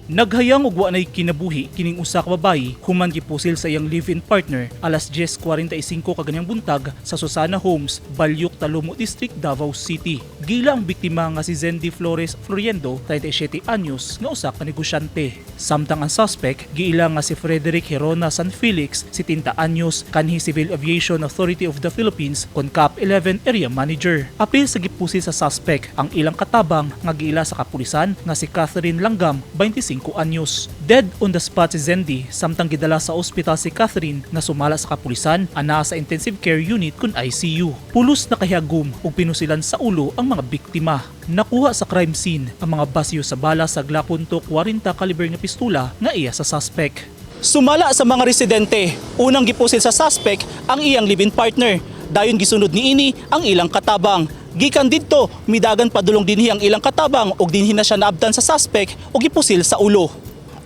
Naghayang og wa nay kinabuhi kining usa ka babayi human gipusil sa iyang live-in partner alas 10:45 kaganihang buntag sa Susana Homes, Balyuk, Talomo District, Davao City. Giila ang biktima nga si Zendy Flores Floriendo, 37 anyos, nga usa ka negosyante. Samtang ang suspect giila nga si Frederick Herona San Felix, 70 anyos, kanhi Civil Aviation Authority of the Philippines, CONCAP 11 Area Manager. Apil sa gipusil sa suspect ang ilang katabang nga giila sa kapulisan nga si Catherine Langgam, 25 anyos. Dead on the spot si Zendy samtang gidala sa ospital si Catherine nga sumala sa kapulisan anaa sa intensive care unit kun ICU. Pulos nakahiyagum ug pinusilan sa ulo ang mga biktima. Nakuha sa crime scene ang mga basyo sa bala sa Glock .40 caliber nga pistula nga iya sa suspect. Sumala sa mga residente, unang gipusil sa suspect ang iyang live-in partner. Dayon gisunod niini ang ilang katabang. Gikan didto, midagan padulong dinhi ang ilang katabang ug dinhi na siya naabtan sa suspect ug gipusil sa ulo.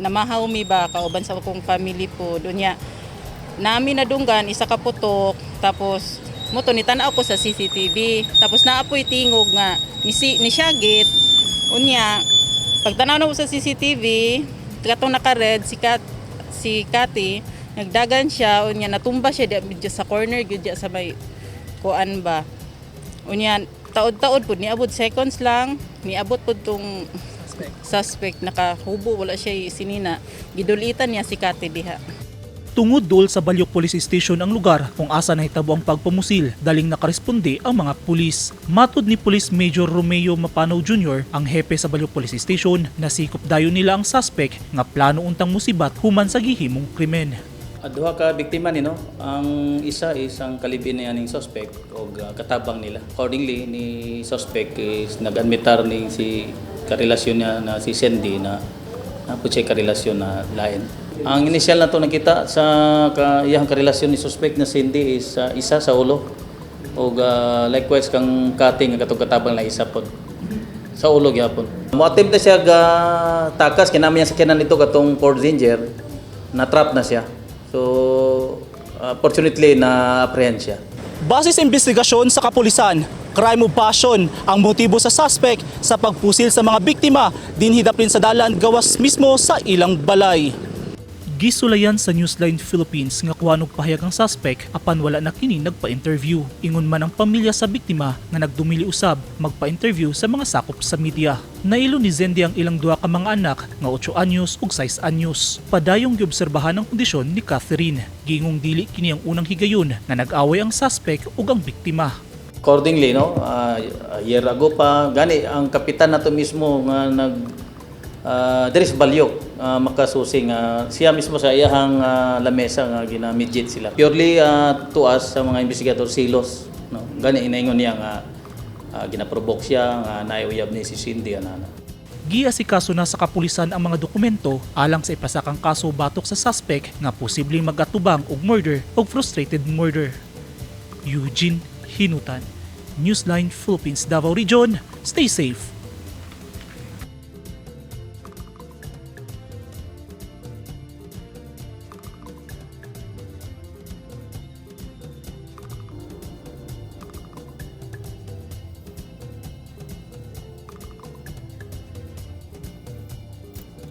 Namahaw mi ba kauban sa akong family po dunya nami nadunggan isa ka putok, tapos mo to ni-tan-aw ko sa CCTV, tapos naa poy tingog nga ni si ni syagit. Unya pagtanaw na ko sa CCTV, katong naka-red si Kati, nagdagan siya. Unya natumba siya di medyo sa corner gyud diya sa may kuan ba. Unya taod-taod pud, niabot seconds lang, niabot pud tong suspect, nakahubo, wala siya sinina, gidulitan niya si Kati diha. Tungod duol sa Balyuk Police Station ang lugar kung asa nahitabo ang pagpamusil, daling nakaresponde ang mga pulis. Matud ni Police Major Romeo Mapanaw Jr., ang hepe sa Balyuk Police Station, nasikop dayon nila ang suspect nga plano untang musibat human sa gihimong krimen. Duha ka biktima ni, no. Ang isa is ang ka-live-in ni aning suspect og katabang nila. Accordingly ni suspect is nag-admitar ni si karelasyon niya na si Cindy na naa pod siya karelasyon na lain. Ang initial na to nakita sa iyang karelasyon ni suspect na Cindy is isa sa ulo og likewise kang Kati nga katong katabang na isa pod sa ulo gyapon. Mo attempt na siya ga takas kay namin yung sakyanan nito katong Ford Ranger, na trap na siya. So fortunately na apprehend siya. Base sa investigasyon sa kapulisan, crime of passion ang motibo sa suspect sa pagpusil sa mga biktima dinhi dapin sa dalan gawas mismo sa ilang balay. Gisulayan sa Newsline Philippines nga kuhaan og pahayag ang suspect apan wala na kini nagpa-interview. Ingon man ang pamilya sa biktima nga nagdumili usab magpa-interview sa mga sakop sa media. Nailo ni Zendy ang ilang duha ka mga anak nga 8 anyos ug 6 anyos. Padayong giobserbahan ang kondisyon ni Catherine. Giingong dili kini ang unang higayon nga nag-away ang suspect ug ang biktima. Accordingly, no, a year ago pa gani ang kapitan nato mismo nga nag diri sa Balyok makasusi nga siya mismo sa iyahang lamesa nga gina-mediate sila. Purely to us sa mga investigator, silos, no. Gani inaingon niya nga gina-provoke siya nga naayab ni si Cindy ana. Giasikaso na sa kapulisan ang mga dokumento alang sa ipasakang kaso batok sa suspect nga posibleng magatubang og murder o frustrated murder. Eugene Hinutan, Newsline Philippines Davao Region. Stay safe.